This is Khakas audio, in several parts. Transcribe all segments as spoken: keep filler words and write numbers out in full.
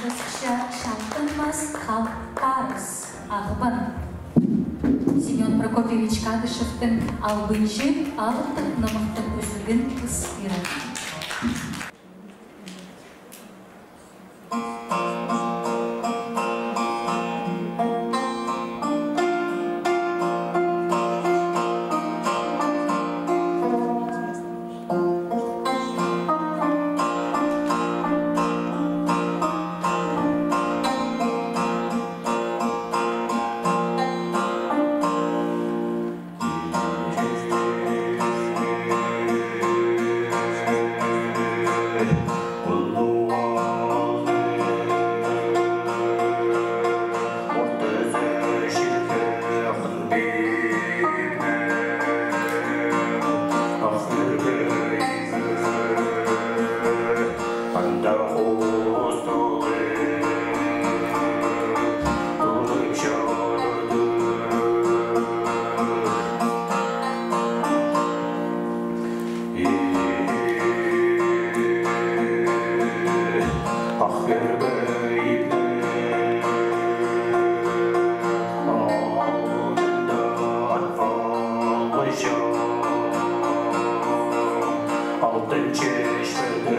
Чалтанмас хал парыс, Ағбан. Семён Прокопьевич Кадышевтің «Албынҷы» алыптығ нымахтың ӱзігін ыс пирер. Алтын чечпеде.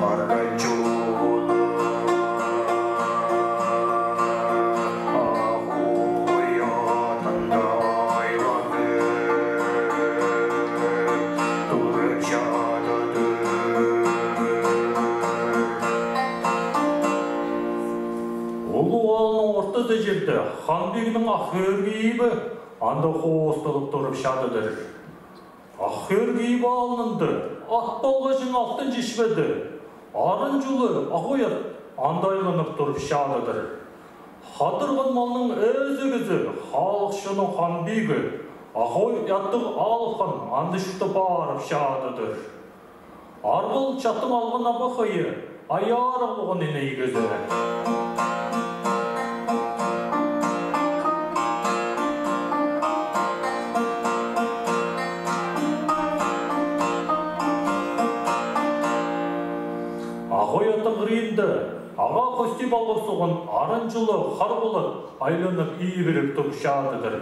Парған чолы ах ой атында айланып турып чададыр. Улуғ аалның ортазы чирде Хан-Пигнің ах ӧӧр киибі анда хоосталып турып чададыр. Ах ӧӧр киибі алнында ат палғаҷаң алтын чечпеде, арын чулы ах ой ат анда айланып турып чададыр. Хадырған малның ээзі кізі, халых чонның Хан-Пигі, ах ой аттығ Алып Хан анда чуртап парып чададыр. Арғыл чаттың алған абахайы, ай арығлығ ниме икізі. Ах ой аттың хыринда ағаа хости палғап салған арын чулы Харбулат айланып ибіріп турчадыдыр.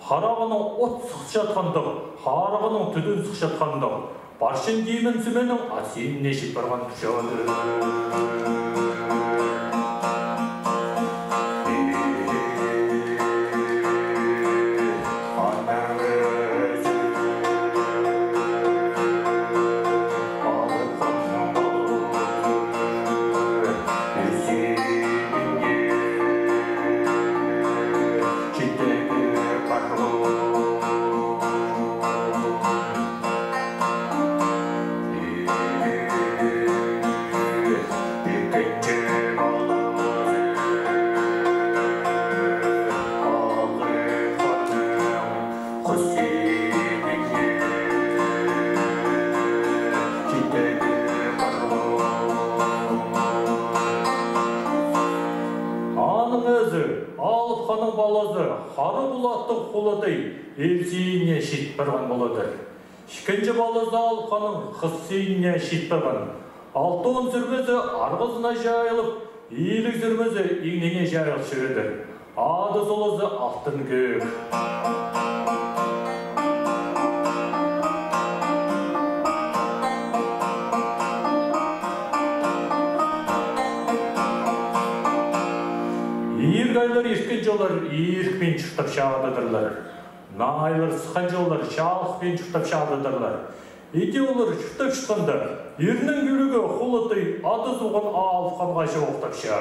Харағының от сыхчатхандығ, харағының тӱдӱн сыхчатхандығ, парчан тимін сӱменің ат синіне чит парған турчадыр. Аның ээзі, Алып ханның палазы Харбулаттың Хулатай ел синіне чит парған поладыр. Ікінҷі палазы Алып ханның хыс синіне чит парған. Алтон сӱрмезі арғызына чайылып, иліг сӱрмезі иңніне чайылып чӧредір. Ады-солазы Алтын Кӧӧк. Иргі айлар ирткен чоллар ирікпин чуртап чадыдырлар. Наа айлар сыххан чоллар чалыхпин чуртап чадыдырлар. Иди олар чуртап чатханда, ирнің кӧрігі Хулатай ады суғын Алып ханға чоохтапча.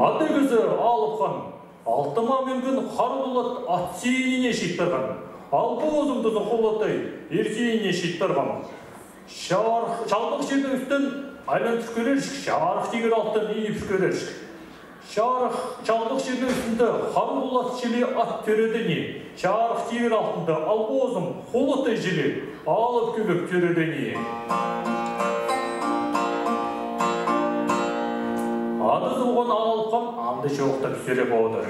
Ады кізі Алып хан. Алтыма мӱнген Хара Пулат ат синіне чит парған. Ал позымда, Хулатай, ир синіне чит парған. Чарых, чалбах чирнің ӱстӱн айландыр кӧрерҷік, чарых тигір алтын ибір кӧрерҷік. Чарых, чалбах чирнің ӱстӱнде Хара Пулат чіли ат тӧрееде ни, чарых тигір алтынды ал позым, Хулатай чіли, алып кӧлек тӧрееде ни. Ады солған алыпхан анда чоохтап сӱреп одыр.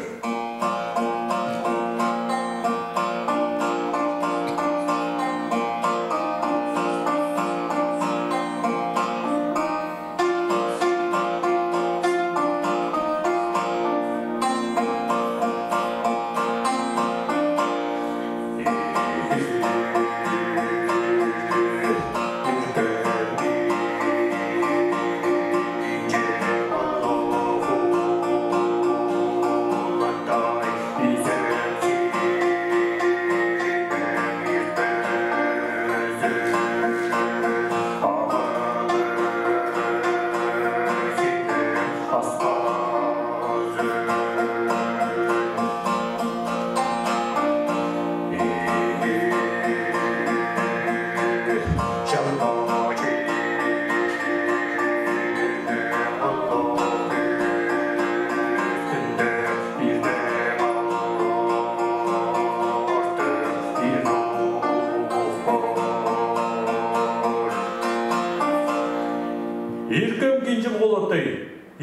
Иркем кинҷем Хулатай,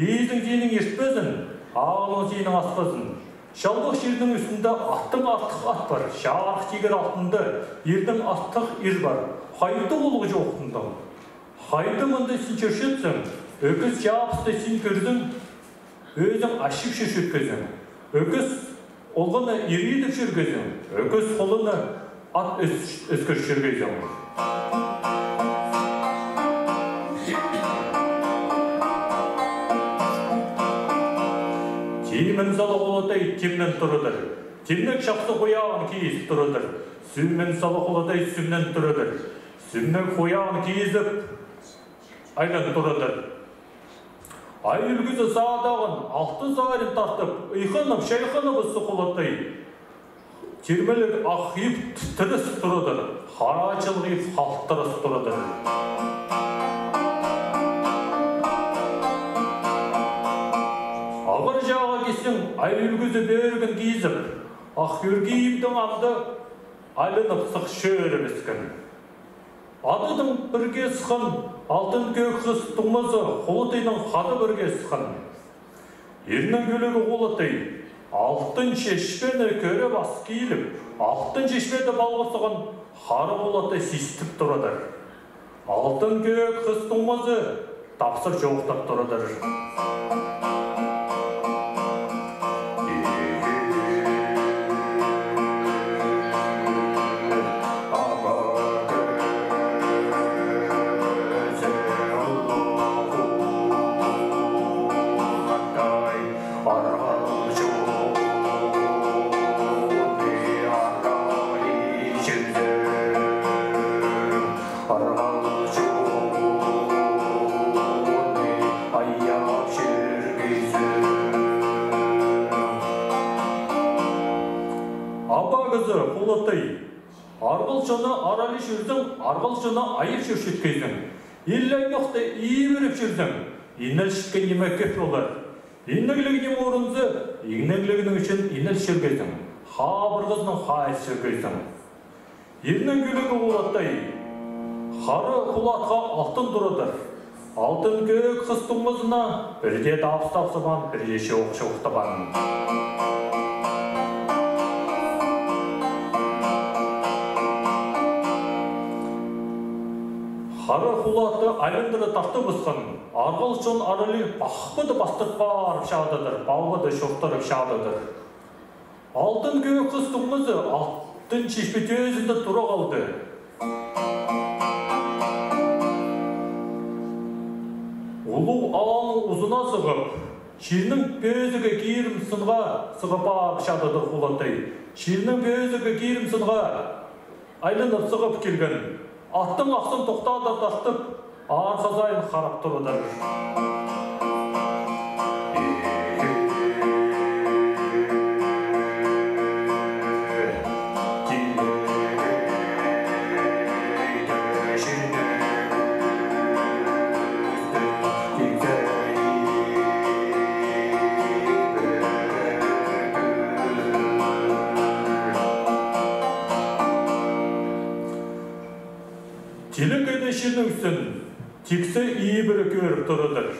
изің синің иртпезін, ағылың синің асхазын. Чалбах чирнің ӱстӱнде аттаң артых ат пар, чарых тигір алтында ирдең артых ир пар. Хайди улуғ чоохтандың? Хайди мында син чӧрчетсең, ӧкіс чабысты син кӧрзең, ӧзің ачып чӧрчеткезің. Ӧкіс олғаны ир идіп чӧргезің, ӧкіс хуланы ат ӧс-, ӧскір чӧргезің. Тимнең сала Хулатай тимнен турадыр. Тимнег чахсы хуяғын кизіп турадыр. Сӱмнең сала Хулатай сӱмнен турадыр. Сӱмнег хуяғын кизіп, айлан турадыр. Ай ӱлгӱзі садағын алты сарин тартып, ыйхынып, чайхынып ыссы Хулатай. Тирмеліг ах иб тірес турадыр, хара чылғы иб халтырас турадыр. Ағыр чааға килзең, ай ӱлгӱзі пӧрігін кизіп, ах ӱргі ибдең амды айланып сых чӧрібіскен. Адыдаң пірге сыххан алтын кӧӧк хыс туңмазы Хулатайнаң хада пірге сыххан. Ирнің кӧлігі Хулатай алтын чешпені кӧре пас киліп, алтын чешпеде палғап салған Хара Пулатты систіп турадыр. Алтын кӧӧк хыс туңмазы тапсыр чоохтап турадыр. Аба кізі Хулатай, арғыл чонны аралай чӧрзең, арғыл чонны айып чӧрчеткейзің. Ил-аймахты ибіріп чӧрзең, иңнелчеткен ниме кӧп полар. Иңнегліг ниме орынза, иңнеглігнің ӱчӱн иңнел чӧргейзің, хабырғазынаң хайыс чӧргейзің. Ирнің кӧлігі Хулатай, Хара Хулатха алтын турадыр. Алтын кӧӧк хыс туңмазына пірдее табыс тапсабаан, пірдее чоох чоохтабаан. Хара Хулатты айландыра тартыбысхан арғыл чон аралай пахпады пастырып парып чададыр, палбады чортырып чададыр. Алтын кӧӧк хыс туңмазы алтын чешпе тӧзінде тура халды. Улуғ аалның узына сығып, чирнің пӧзігі кирім сынға сығып парып чададыр Хулатай. Чирнің пӧзігі кирім сынға айланып сығып килген. Аттың ахсын тохтадыр тартып, арғазайын харап турадыр. Чилекейде чирнің ӱстӱн тиксі ибіре кӧріп турадыр.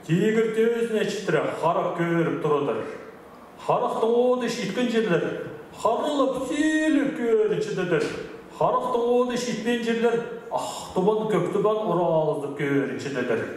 Тигір тӧзіне читіре харах кӧріп турадыр. Харахтың оды читкен чирлер харалап-сиилеп кӧрінчедедір. Харахтың оды читпеен чирлер ах тубан, кӧк тубан уралызып кӧрінчедедір.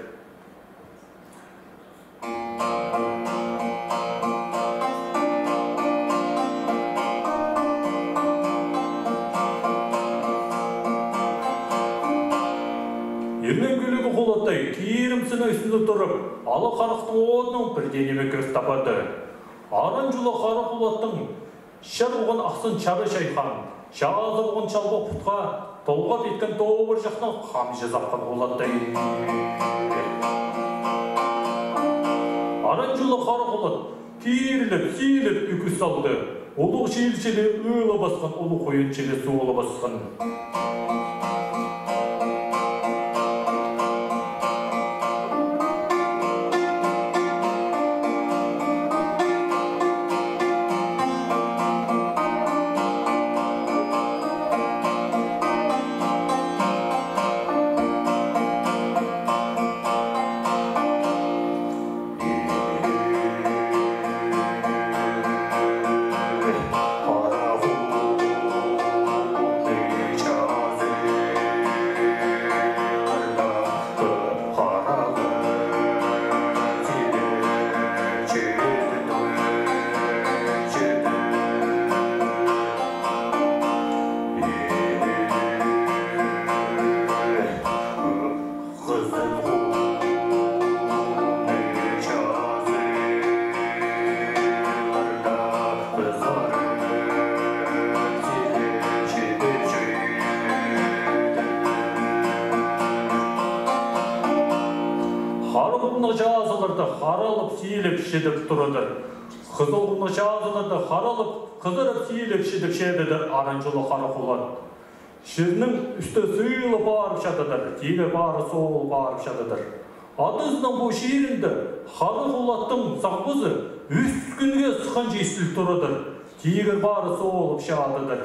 Ирнең кӧлігі Хулаттай кирімсінең ӱстӱнде турып, ала харахтың одынаң пір дее ниме кӧс табады. Аран чула Хара Хулаттың чар полған ахсын чары чайхан, чазы полған чалбах путха толғап иткен тобырҷахнаң хамҷы сапхан Хулаттай. Аран чула Хара Хулат кирілеп-сиилеп ӱкӱс салды. Улуғ чил чіли ыылабысхан, улуғ хойын чіли суулабысхан. Хара хумнығ чазыларда харалап-сиилеп чідіп турадыр. Хызыл хумнығ чазыларда харалап, хызарып-сиилеп чідіпчедедір Аран чула Хара Хулат. Чирнің ӱстӱ сыылап парып чададыр, тигі пары соолап парып чададыр. Адазының пу чирінде Хара Хулаттың сағбызы ӱс кӱнге сыхханҷа истіл турадыр, тигі пары соолап чададыр.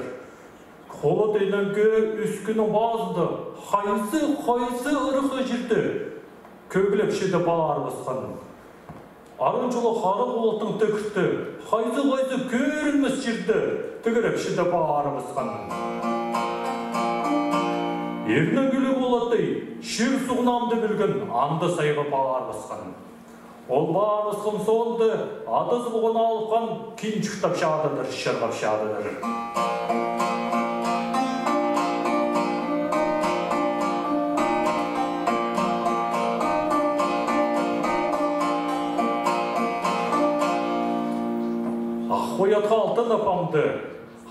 Хулатайның кӧӧ ӱс кӱннің пазында хайзы-хайзы ыраххы чирде кӧглеп чіде парыбысхан. Аран чула Хара Хулаттың тігірті хайзы-хайзы кӧрінмес чирде тігіреп чіде парыбысхан. Ирнең кӧлігі Хулаттай чир суғын амды пілген, анда сайға парыбысхан. Ол парыбысхан соонда адазы полған Алыпхан кин чуртап чададыр, чырғап чададыр. Ах хой атха алтанып амды,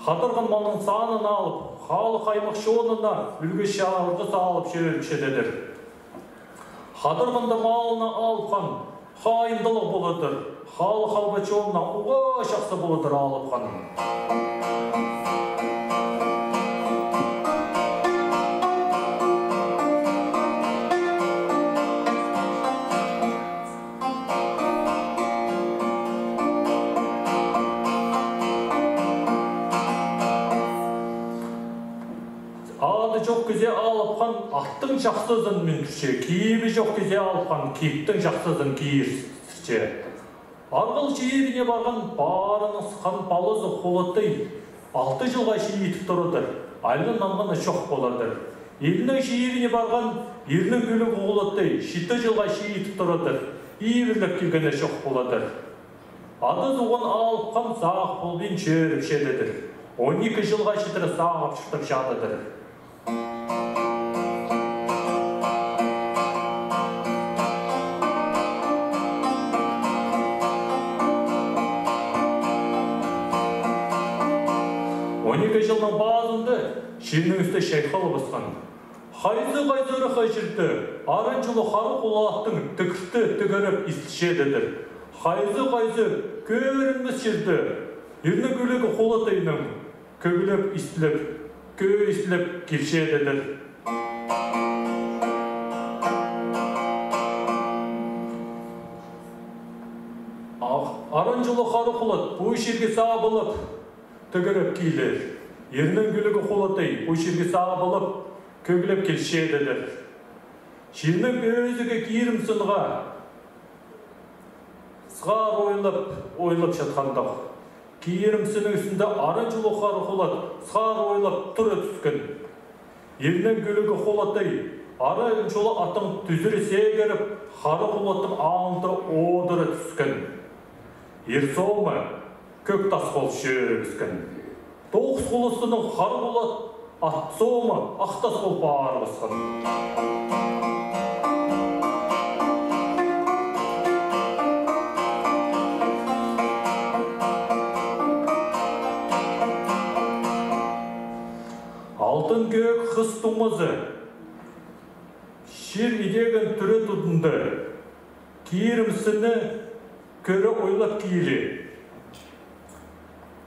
хадарған малның санын алып, халых аймах чонына ӱлгӱ-чарғы салып чӧріпчедедір. Хадарғанда малына Алыпхан хайындылығ поладыр, халых-алба чонына уғаа чахсы поладыр Алыпхан. Ады чох кізее Алыпхан аттың чахсызын мӱндірче, кибі чох кізее Алыпхан киптің чахсызын кирче. Арғыл чиріне парған парының сыххан палазы Хулаттай алты чылға читіп турадыр, айланнанғаны чох поладыр. Илнің чиріне парған ирнің кӧлігі Хулаттай читі чылға читіп турадыр, ибірлеп килгені чох поладыр. Адазы оған Алыпхан сағып полбин чӧріпчедедір. Он ікі чылға читіре сағып чуртап чададыр. Он ікі чылның пазында чирнің ӱстӱ чайхалыбысхан. Хайзы-хайзы ыраххы чирде Аран чула Хара Хулаттың тігірті тігіріп истілчедедір. Хайзы-хайзы кӧрінмес чирде ирнің кӧлігі Хулатайның кӧглеп истіліп, кӧӧ истіліп килчедедір. Ах, Аран чула Хара Хулат пу чирге сабылып, тігіріп килер. Ирнің кӧлігі Хулатай пу чирге сабылып, кӧглеп килчеділер. Чирнің пӧзігі кирім сынға сығара ойлап, ойлап чатхандағ. Кирім сынның ӱстӱнде аран чулығ хара хулат сығара ойлап тура тӱскен. Ирнің кӱлігі Хулатай аран чулығ аттаң тӱзіре сегіріп, хара хулаттың алнында одыра тӱскен. Ир сомы кӧк тас пол чӧрібіскен. Тоғыс хуластының хара хулат ат сомы ах тас пол парыбысхан. Алтын кӧк хыс тумазы чир идегін тӱре тудынды. Кирім сынны кӧре ойлап килі.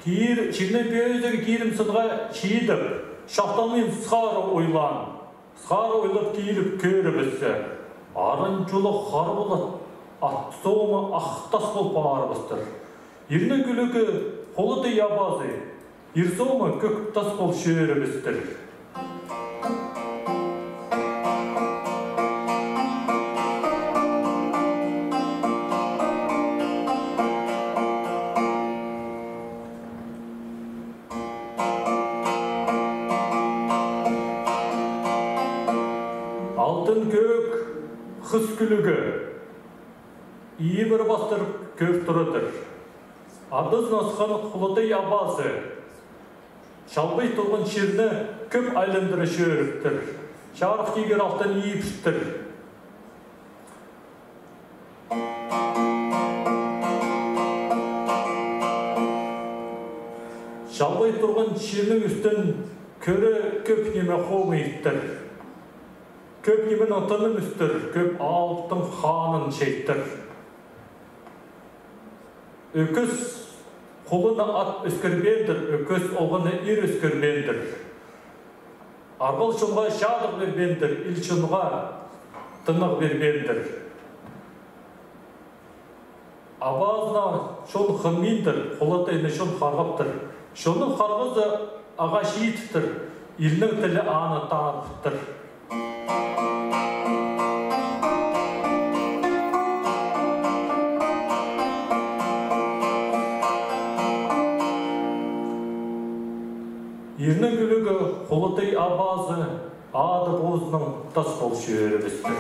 Кир-, чирнің пӧзігі кирім сынға чидіп, чахтанмин сығара ойлаан. Сығара ойлап киліп кӧрібіссе, аран чулығ хара хулат ат сомы ах тас пол парыбыстыр. Ирнің кӱлігі Хулатай абазы ир сомы кӧк тас пол чӧрібістір. Алтын кӧк хыс кӱлігі ибіре пастырып кӧр турадыр. Адазын асхан Хулатай абазы чалбай турған чирні кӧп айландыра чӧріптір. Чарых тигір алтын ибіртір. Чалбай турған чирнің ӱстӱн кӧре кӧп ниме хомайыптыр. Кӧп нименің тынын ӱстір, кӧп алыптың ханын чайыптыр. Ӧкіс хулына ат ӧскірбеендір, ӧкіс оғына ир ӧскірбеендір. Арғыл чонға чадығ пирбеендір, ил чонға тынағ пирбеендір. Абазына чон хынминдір, Хулатайны чон харғаптыр. Чонның харғызы ағаа читіптір, илнің тілі аны таныптыр. Ирнің кӱлігі Хулатай абазы ады позының тас пол чӧрібістір.